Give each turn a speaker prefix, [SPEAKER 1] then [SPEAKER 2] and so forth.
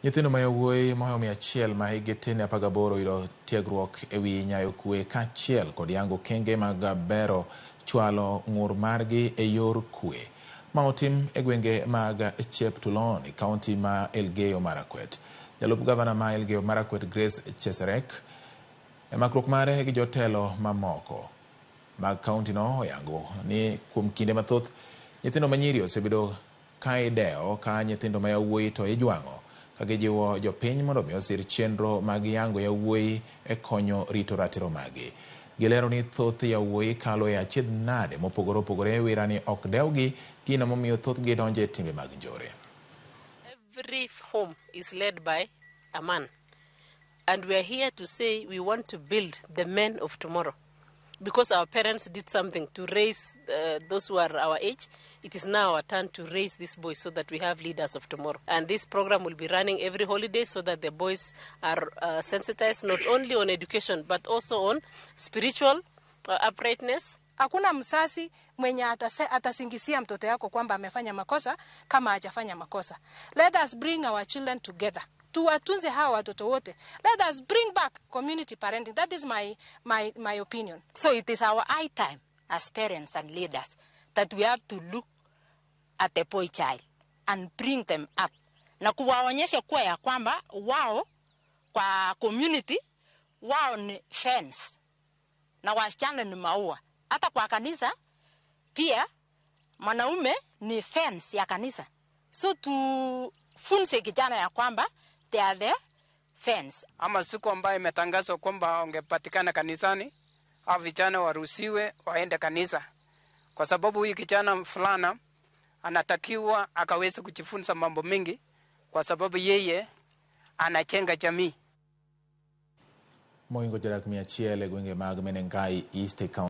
[SPEAKER 1] Nyithindo ma yawuoyi mohewo 100 ma hikgi tin ne 18 oyudo tiegruok ewi nyayo kwe kaachiel kod yango okenge mag bero chwalo ng'ur margi e yor kwe. Ma otim e gwenge mag Cheptulon e kaunti ma Elgeyo Marakwet. Jalup gavana ma Elgeyo Marakwet Grace Cheserek e makruok mare gi jotelo mamoko mag kaunti no oyango ni kuom kinde mathoth nyithindo manyiri osebedo ka idewo ka nyithindo ma yawuoyi to ijwang'o ka gijiwo jopiny mondo mi osir chenro mag yango yawuoyi e konyo rito ratiro maggi. Gilero ni thoth yawuoyi kalo e achiedh nade mopogore opogore wira ni ok dewgi gino momiyo thothgi donjo e timbe mag njore.
[SPEAKER 2] Every home is led by a man. And we are here to say we want to build the men of tomorrow. Because our parents did something to raise those who are our age, it is now our turn to raise these boys so that we have leaders of tomorrow. And this program will be running every holiday so that the boys are sensitized not only on education but also on spiritual uprightness.
[SPEAKER 3] Hakuna mzazi mwenye atasingizia mtoto yako kwamba amefanya makosa kama hajafanya makosa. Let us bring our children together. Tuwatunze hawa watoto wote. Let us bring back community parenting. That is my opinion.
[SPEAKER 4] So it is our high time as parents and leaders that we have to look at the boy child and bring them up. Na kuwaonyesha kuwa ya kwamba wao kwa community wao ni fence na wasichana ni maua. Hata kwa kanisa pia mwanaume ni fence ya kanisa. So tufunze kijana ya kwamba they are the fence.
[SPEAKER 5] Ama siku ambayo imetangazwa kwamba wangepatikana kanisani, au vijana waruhusiwe waende kanisa. Kwa sababu huyu kijana mvulana anatakiwa akaweze kujifunza mambo mengi, kwa sababu yeye anajenga jamii.
[SPEAKER 1] Mohingo jodak 100 e gwenge mag Menengai East e